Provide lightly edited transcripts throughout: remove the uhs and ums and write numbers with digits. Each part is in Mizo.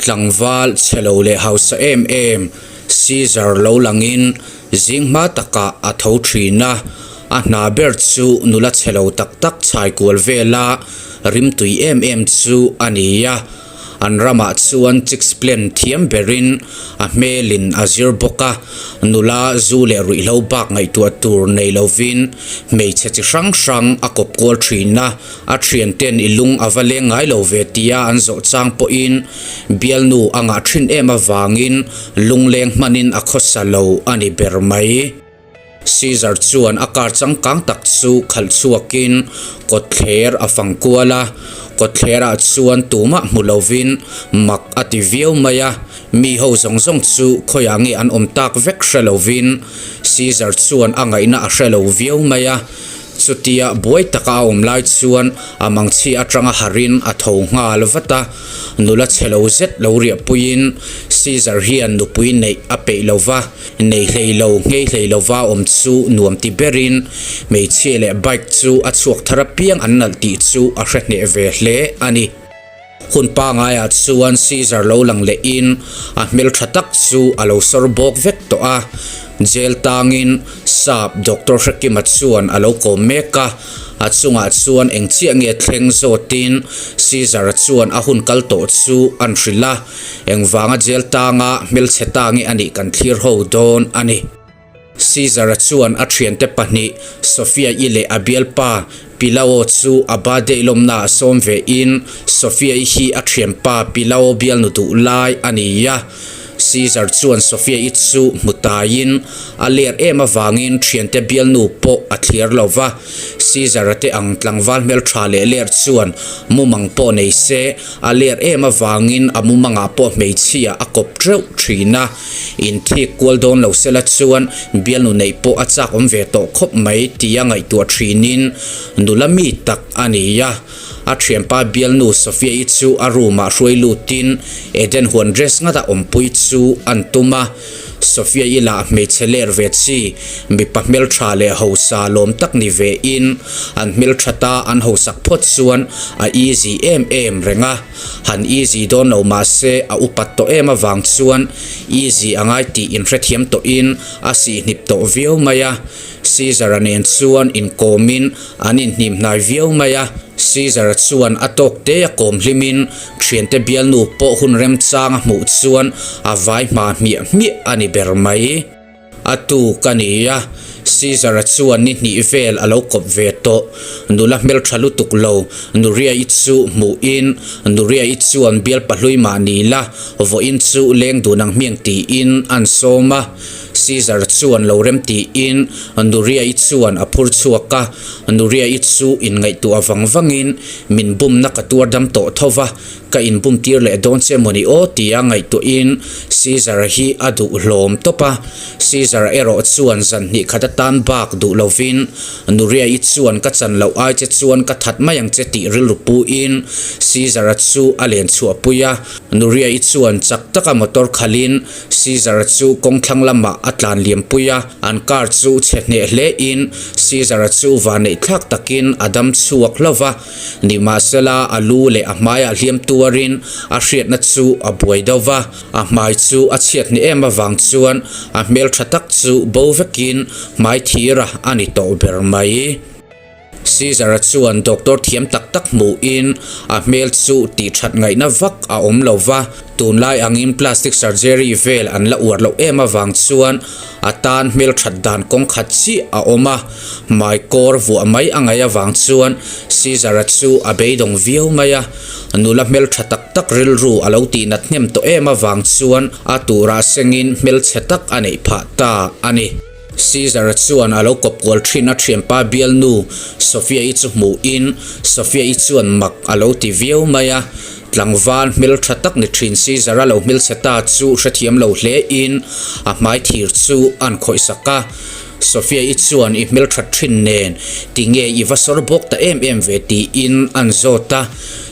Tlangval chhe lo leh hausa em em Caesar lo langin zing hma takah a tho thin a, a hna ber chu nula chhe lo tak tak chhai kual vela rimtui em em chu a ni a. An ramah chuan chicks plan thiam berin a hmelin a zir bawk a, nula zu leh ruihhlo bak ngaihtuah tur nei lovin hmeichhe chi hrang hrang a kawp kual thin a, a thianten i lung a va leng ngai lo ve tia an zawh chang pawhin bialnu a ngah thin em avangin lungleng hmanin a khawsa lo a ni ber mai. Caesar chuan a car changkang tak chu khalh chhuakin kawtthler a fang kual a, kawtthlerah chuan tumah hmu lovin mak a ti viau mai a, mi ho zawng zawng chu khawiah nge an awm tak vek hre lovin Caesar chuan a ngaihna a hre lo viau mai a, chutia buai taka a awm lai chuan a mangchhi atanga harin a tho nghal vat a, nula chhe lo zet lo riahpuiin Caesar hian nupui neih a peih lo va. Nei hlei lo, nghei hlei lova awm chu nuam ti berin hmeichhia leh bike chu a chhuak thar apiang an nalh tih chu a hre hneh ve hle a ni. Hun pangaiah chuan Caesar lo lang lehin a hmeltha tak chu a lo sawr bawk vek tawh a, jail tangin sap Doctor Hrekima chuan a lo kawm mek a, a chungah chuan eng chiah nge thleng zawtin Caesar-a chuan a hun kal tawh chu an hrilh a. Engvanga jail tanga hmelchhe ta nge a nih kan thlir ho dawn a ni. Caesar-a chuan a thiante pahnih Sophia-i leh a bialpa Pilao chu a birthday lawmnaah sawm ve in Sophia-i hi a thianpa Pilao bialnu duh lai a ni a. Caesar chuan Sophia-i chu hmu taiin a ler em avangin thiante bialnu pawh a thlir lo va. Caesar-a te ang tlangval hmeltha leh ler chuan mumang pawh nei se A ler em avangin a mumangah pawh hmeichhia a kawp teuh thin a, inthik kual dawn lo sela chuan bialnu neih pawh a chak awm ve tawh khawp mai tia ngaihtuah thinin nula mi tak a ni a. A thianpa bialnu Sophia-i chu a room-ah hruai lutin Eden huan dress ngata awmpui chu an tum a. Sophia-i lah hmeichhe ler ve chi, mipa hmeltha leh hausa lawm tak ni ve in, an hmelthat a an hausak phawt chuan a easy em em reng a, han easy dawn lo mahse a upat tawh em avang chuan easy a ngai tih inhrethiam tawh in a sihhnip tawh viau mai a, Caesar-a nen chuan inkawmin an inhnim hnai viau mai a. Caesar-a chuan a tawk te a kawm hlimin thiante bialnu pawh hun remchang a hmuh chuan a vai hma hmiah hmiah a ni ber mai. A tuk a ni a, Caesar-a chuan ni hnih vel a lo kawp ve tawh. Nula hmeltha lutuk lo Nuria-i chu hmuhin Nuria-i chuan bial pahlui mah ni la, vawiin chu leng dun ang hmiang tiin an sawm a. Caesar chuan lo rem tiin Nuria-i chuan a phur chhuak a, Nuria-i chu inngaihtuah vang vangin min bumna ka tuar dam tawh tho va, ka inbum tir leh dawn che mawni aw tia ngaihtuahin Caesar hi a duh hlawm tawp a. Caesar erawh chuan zan hnih khat atan bak duh lovin Nuria-i chuan ka chan loh ai che chuan ka that mai ang che tih rilru puin Caesar-a chu a len chhuahpui a, Nuria-i chuan chak taka motor khalhin Caesar chu kawngthlang lamah a tlan liam pui a, an car chu chhe hneh hle in Caesar chu vanneih thlak takin a dam chhuak hlauh va, nimahsela a lu leh a hmaiah hliam tuarin a hriatna chu a buai deuh va, a hmai chu a chhiat hneh em avang chuan a hmeltha tak chu bo vekin hmai thira a ni tawh ber mai. Caesar-a chuan doctor thiam tak tak hmuhin a hmel chu tih that ngaihna vak a awm lo va, tunlai angin plastic surgery vel an la uar loh em avang chuan a tan hmel that dan kawng khat chiah a awm a, hmai kawr vuah mai a ngaih avang chuan Caesar-a chu a beidawng viau mai a, nula hmel tha tak tak rilru a lo tih nat hnem tawh em avang chuan a turah sengin hmelchhe tak a neih phah ta a ni. Caesar chuan a lo kawp kual thin a thianpa bialnu Sophia-i chu hmuhin Sophia-i chuan mak a lo ti viau mai a, tlangval hmeltha tak ni thin Caesar-a lo hmelchhe ta chu hrethiam lo hlein a hmai thir chu an khawihsak a. Sophia-i chuan i hmelthat thin nen tinge i va sawr bawk ta em em ve tiin an zawt a.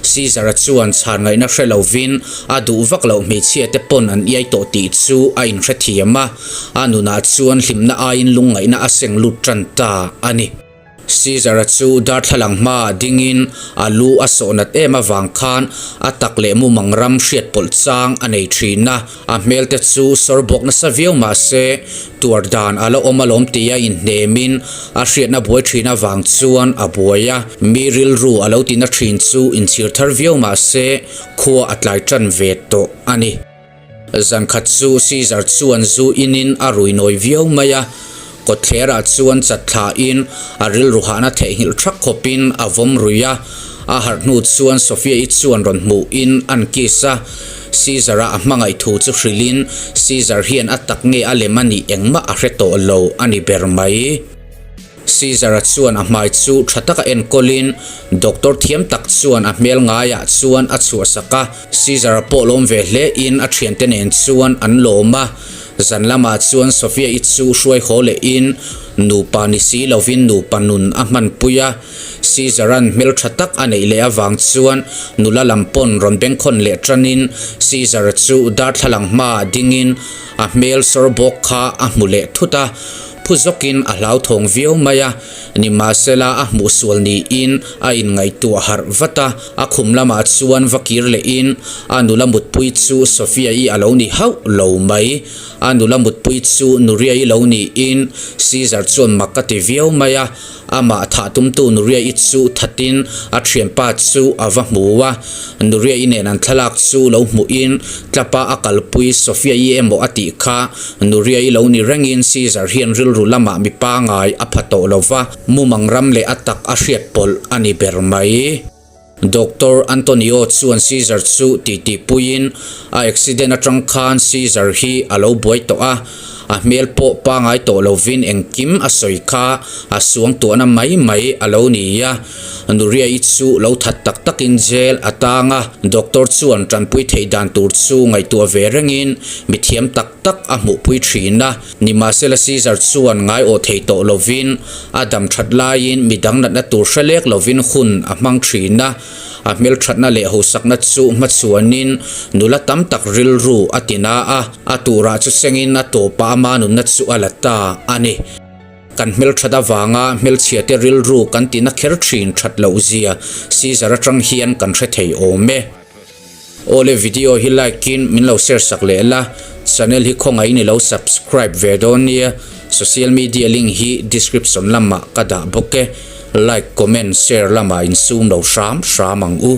Caesar-a chuan chhan ngaihna hre lovin a duh vak loh hmeichhia te pawn an iai tawh tih chu a inhrethiam a. A nunah chuan hlimna aiin lungngaihna a seng lut tan ta a ni. Caesar-a chu darthlalang hmaah dingin a lu a sawh nat em avang khan a tak leh mumang ram hriat pawlh chang a nei thin a. A hmel te chu sawr bawk nasa viau mah se tuar dan a la awm alawm tia inhnemin a hriatna buai thin avang chuan a buai a. Mi rilru a lo tina thin chu inchhir thar viau mah se khua a tlai tan ve tawh a ni. Zan khat chu Caesar chuan zu inin a rui nawi viau mai a, kawtthlerah chuan chat thlain a rilru hahna theihnghilh thak khawpin a vawm rui a. A harh hnu chuan Sophia-i chuan rawn hmuhin an kiss a, Caesar-a a hmangaih thu chu hrilhin Caesar hian a tak nge a lem a nih engmah a hre tawh lo a ni ber mai. Caesar-a chuan a hmai chu tha taka enkawlin doctor thiam tak chuan a hmel ngaiah chuan a chhuahsak a. Caesar-a pawh lawm ve hle in a thiante nen chuan an lawm a. Zan lamah chuan Sophia-i chu hruai haw lehin nupa ni si lovin nupa nun a hmanpui a. Caesar-a'n hmel tha tak a neih leh avang chuan nula lam pawn rawn bengkhawn leh tanin Caesar-a chu darthlalang hmaah dingin a hmel sawr bawk kha a hmu leh thut a. Phu zawkin a hlauthawng viau mai a, nimahsela a hmuh sual niin a inngaihtuah harh vat a, a khum lamah chuan va kir lehin a nula mutpui chu Sophia-i a lo ni hauh lo mai. A nula mutpui chu Nuria-i lo niin Caesar chuan mak a ti viau mai a, amah thah tumtu Nuria-i chu thatin a thianpa chu a va hmu a, Nuria-i nen an thlalak chu lo hmuhin tlapa a kalpui Sophia-i emaw a tih kha Nuria-i lo ni rengin Caesar hian rilru lamah mi pangai a pha tawh lo va, mumang ram leh a tak a hriat pawlh a ni ber mai. Doctor Antonio chuan Caesar chu titi puiin a accident atang khan Caesar hi a lo buai tawh a, a hmel pawh pangai tawh lovin engkim a sawi kha a suangtuahna mai mai a lo ni a. Nuria-i chu lo that tak takin jail a tang a, doctor chuan tanpui theih dan tur chu ngaihtuah ve rengin mithiam tak tak a hmuhpui thin a. Nimahsela Caesar chuan ngaiawh thei tawh lovin a dam that laiin midang natna tur hre lek lovin hun a hmang thin a, a hmelthatna leh hosakna chu hmachhuanin nula tam tak rilru a ti na a, a turah chu sengin a tawpah ama nunna chu a la ta a ni. Kan hmelthat avanga hmelchhia te rilru kan tina kher thin that loh zia Caesar atang hian kan hre thei awm e. Awle video hi like in min lo share sak leh la, channel hi khawngaih in i lo subscribe ve dawn nia, social media link hi description lamah ka dah bawk e, like comment share lamah in sum lo hram hram ang u.